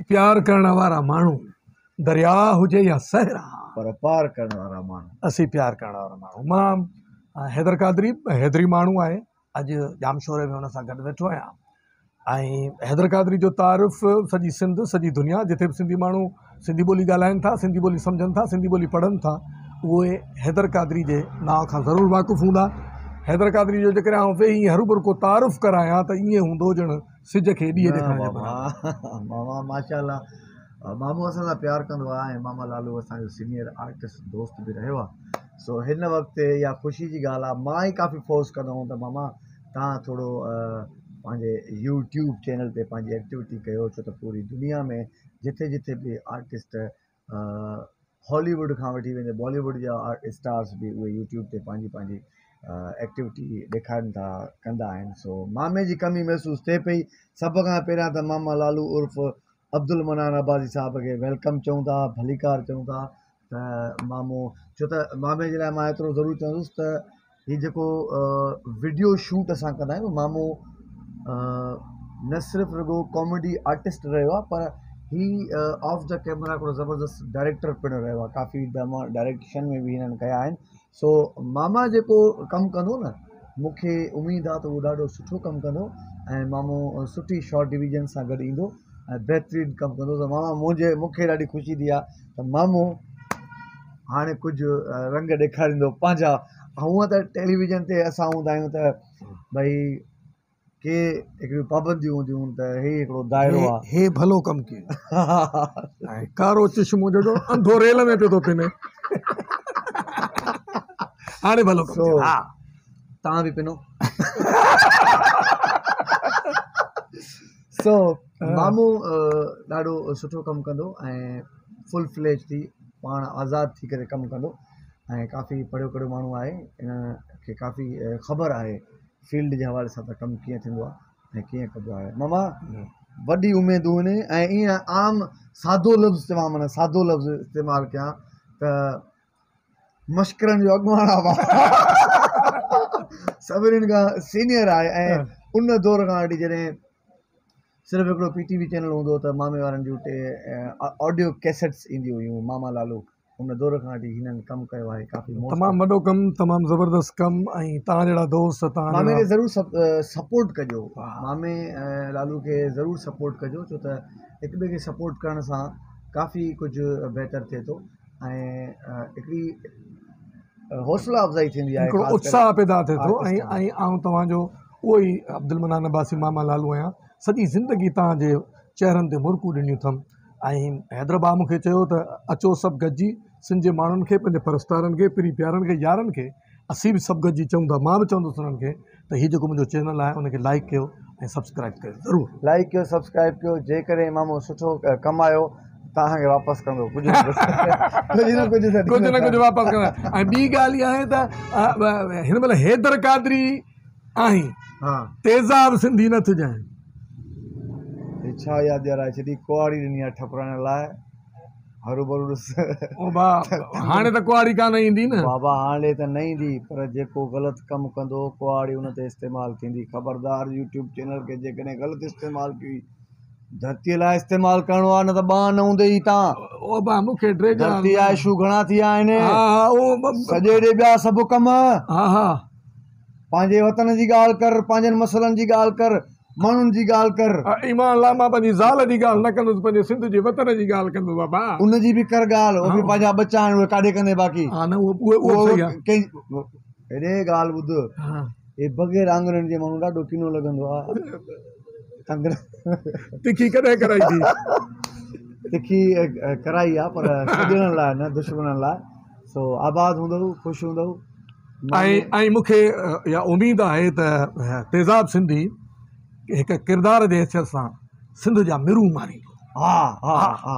پيار ڪرڻ وارا ماڻهو درياء هجي يا صحرا. پر پار ڪرڻ وارا ماڻهو. اسين پيار ڪرڻ وارا ماڻهو. مان حيدر قادري حيدري ماڻهو آهي اڄ ڄامشوري ۾ ان سان گڏ ويٺو آهيان ۽ حيدر قادري جو تعارف سڄي سنڌ سڄي دنيا جتي به سنڌي ماڻهو سنڌي ٻولي ڳالهائن ٿا سنڌي ٻولي سمجهن ٿا سنڌي ٻولي پڙهن ٿا اهي حيدر قادري جي نانء کان ضرور واقف هوندا حيدر قادري جو جيڪڏهن آئون ويهي هروڀرو ڪو تعارف ڪرايان ته ائين هوندو ڄڻ سج کي ڏيئي نه ڏيکارڻ جي بابا برابر. ماما ماشاء الله مامو اسان سان پيار ڪندو آهي ۽ ماما لالو اسان جو سينيئر آرٽسٽ دوست به رهيو آهي سو هن وقت اها خوشي جي ڳالهه آهي مان ئي ڪافي فورس ڪندو هوم ته ماما تان ٿورو پنهنجي يوٽيوب چينل تي پنهنجي ايڪٽيوٽي ڪيو ڇو ته پوري دنيا ۾ جٿي جٿي به آرٽسٽ هالي ووڊ کان وٺي ويندي بالي ووڊ جا اسٽارس به اهي يوٽيوب تي پنهنجي پنهنجي ايڪٽيوٽي ڏيکارين ٿا ڪندا آهن سو مامي جي ڪمي محسوس ٿئي پئي سڀ کان پهريان ته ماما لالو عرف عبدالمنان عباسي صاحب کي welcome چئون ٿا ڀليڪار چئون ٿا ته مامو ڇو ته مامي جي لاء مان ايترو ضرور چوندس ته هي جيڪو وڊيو شوٽ اسان ڪندا آهيون مامو نه صرف رڳو ڪاميڊي آرٽسٽ رهيو آهي پر هي آف the camera هڪڙو زبردست ڊائريڪٽر پڻ رهيو آهي ڪافي ڊراما ڊائريڪشن ۾ به هنن ڪيا آهن سو ماما جيڪو ڪم ڪندو نه مونکي اميد آهي ته اهو ڏاڍو سٺو ڪم ڪندو ۽ مامو سٺي شارٽ ڊويزن سان گڏ ايندو ۽ بهترين ڪم ڪندو ته ماما منهنجي مونکي ڏاڍي خوشي ٿي آهي ته مامو هاڻي ڪجهه رنگ ڏيکاريندو پنهنجا هونء ته ٽيليويزن تي اسان هوندا آهيون ته ڀئي ڪي هڪڙيون پابنديون هونديون آهن ته هي هڪڙو دائرو آهي هي ڀلو ڪم ڪيو ۽ ڪارو چشمو جهڙو انڌو ريل ۾ پيو ٿو پني هاڻي ڀلو ڪم ٿيو ها تان به پنو سو مامو ڏاڍو سٺو ڪم ڪندو ۽ فل فليج ٿي پاڻ آزاد ٿي ڪري ڪم ڪندو ۽ ڪافي پڙهيو ڪڙهيو ماڻهو آهي ان کي ڪافي خبر آهي فيلڊ جي حوالي سان ته ڪم ڪيئن ٿيندو آهي ۽ ڪيئن ڪبو آهي ماما وڏي اميدون آهن ۽ ائين عام سادو لفظ چوان معنيٰ سادو لفظ استعمال ڪيان ته مشڪرن جو اڳواڻ آهي سڀني کان سينيئر آهي ۽ ان دور کان وٺي جڏهن صرف هڪڙو پي ٽي وي چينل هوندو هو ته مامي وارن جون ٽي آڊيو ڪيسٽس اينديون هيون ماما لالو ان دور کان وٺي هنن ڪم ڪيو آهي ڪافي تمام وڏو ڪم تمام زبردست ڪم ۽ تان جهڙا دوست تان مامي کي ضرور سپورٽ ڪجو مامي لالو کي ضرور سپورٽ ڪجو ڇو ته هڪ ٻئي کي سپورٽ ڪرڻ سان ڪافي ڪجهه بهتر ٿئي ٿو ۽ هڪڙي حوصلا افزائي ٿيندي آهي هڪڙو اتساهه پيدا ٿئي ٿو ۽ ۽ آئون توهان جو اهو ئي عبدالمنان عباسي ماما لالو آهيان سڄي زندگي توهان جي چهرن تي مرڪون ڏنيون اٿم ۽ حيدرآباد مون کي چيو ته اچو سڀ گڏجي سنڌ جي ماڻهن کي پنهنجي پرستارن کي پرين پيارن کي يارن کي اسين به سڀ گڏجي چئون ٿا مان به چوندس انهن کي ته هي جيڪو منهنجو چينل آهي ان کي لائڪ ڪيو ۽ سبسڪرائب ڪيو ضرور. لائڪ ڪيو سبسڪرائب ڪيو جيڪڏهن مامو سٺو ڪم آيو توهان کي واپس ڪندو ڪجهه نه ڪجهه نه ڪجهه ڪجهه نه ڪجهه واپس ڪندو ۽ ٻي ڳالهه اها آهي ته هن مهل حيدر قادري آهين تيزاب سنڌي نه ٿجانء. هي ڇا ياد ڏيارائي ڇڏي ڪهاڙي ڏني آهي ٺپرائڻ لاء هروڀرو ڏس. او با هاڻي ته ڪهاڙي ڪانه ايندي نه. بابا هاڻي ته نه ايندي پر جيڪو غلط ڪم ڪندو ڪهاڙي ان تي استعمال ٿيندي خبردار يوٽيوب چينل کي جيڪڏهن غلط استعمال ڪيو ڌرتي لاء استعمال ڪرڻو آهي نه ته ٻانهن نه هوندي ئي تان. او با مون کي ڊيڄار نه. ڌرتي جا اشو گهڻا ٿي ويا آهن. ها ها او سڄي ڏي ٻيا سڀ ڪم. ها ها. پنهنجي وطن جي ڳالهه ڪر، پنهنجن مسئلن جي ڳالهه ڪر، ماڻهن جي ڳالهه ڪر. ايمان لاء مان پنهنجي زال جي ڳالهه نه ڪندس، پنهنجي سنڌ جي وطن جي ڳالهه ڪندس بابا. ان جي به ڪر ڳالهه، اهي به پنهنجا ٻچا آهن، اهي ڪاڏي ڪندين باقي. ها نه اهو اهو صحيح آهي. هيڏي ڳالهه ٻڌ، هي بغير آڱرين جي ماڻهو ڏاڍو ڪنو لڳندو آهي. تکي ڪڏهن ڪرائي ٿي؟ تکي ڪرائي آهي پر سڄڻن لاء نه دشمنن لاء. سو آباد هوندؤ خوش هوندؤ. ۽ ۽ مون کي اها اميد آهي ته تيزاب سنڌي هڪ ڪردار جي حيثيت سان سنڌ جا مرون ماريندو. ها ها ها.